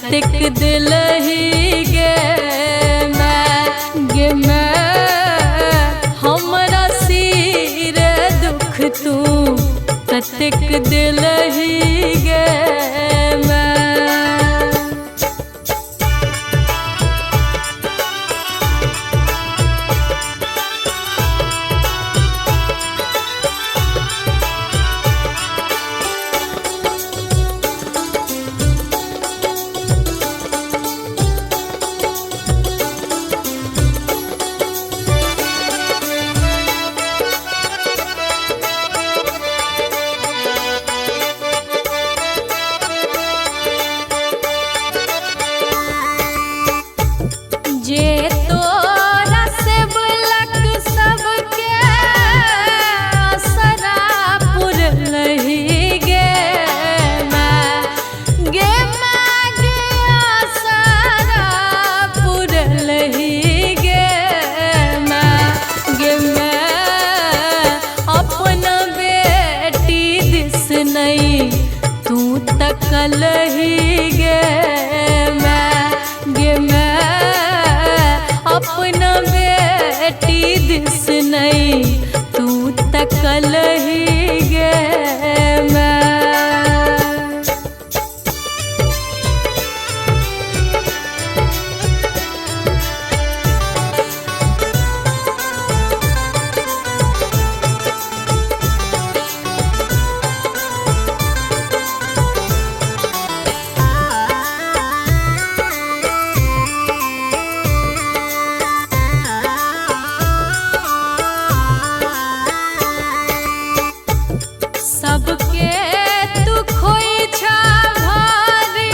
कतेक दिलही गे मैं, गे मैं हमरा सिर दुख तू कतेक दिलही गे मैं। जे तोरा से बुलक सबके असरा पुरलही गे मैं, गे मैं गे असरा पुरलही गे मैं, गे मैं अपना बेटी दिस नहीं तू तकलही गे मैं, गे मैं अपना बेटी दिस नहीं तू तकलही गे मैं। सबके तू खोइछा भारी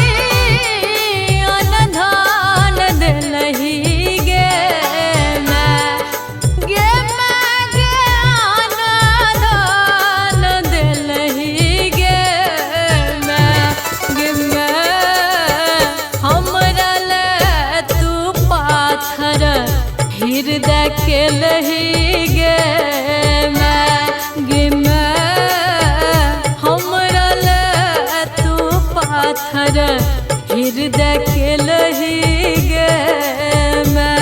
अनधान देलही गे मैं, गे मैं गे अनधान देलही गे मैं, गे मैं हमरा ले तू पाथर हृदय के लही गे मैं, गे मैं हमरा ले तू पाथर हृदय के लही गे मैं।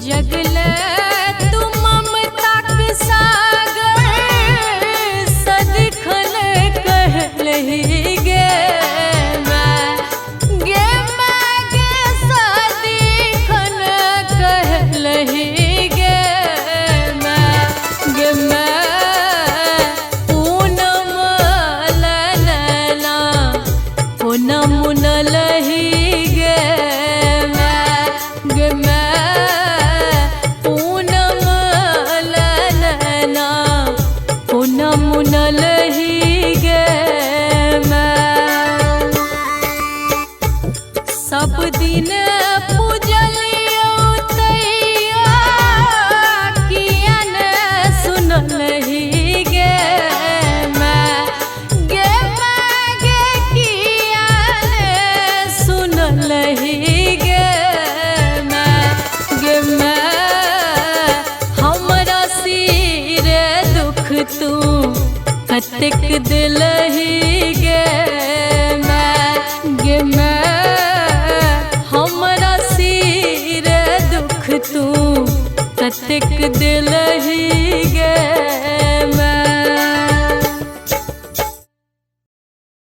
जगले तू ममताक सागर सदिखन कहलही गे मैं, गे मैं गे सदिखन कहलही गे मैं, गे मैं पूनम लैना पूनम लही गे मैं, गे मैं पूनम लैना पूनम लही गे मैं। सब दिन पूजलियौ तैया किया ने सुनलही गे मैं, गे मैं गे किया ने सुनलही गे मैं, गे मैं हमरा सिर दुख तू कतेक दिलही गे मैं, गे मैं हमरा सिर दुख तू कतेक दिलही।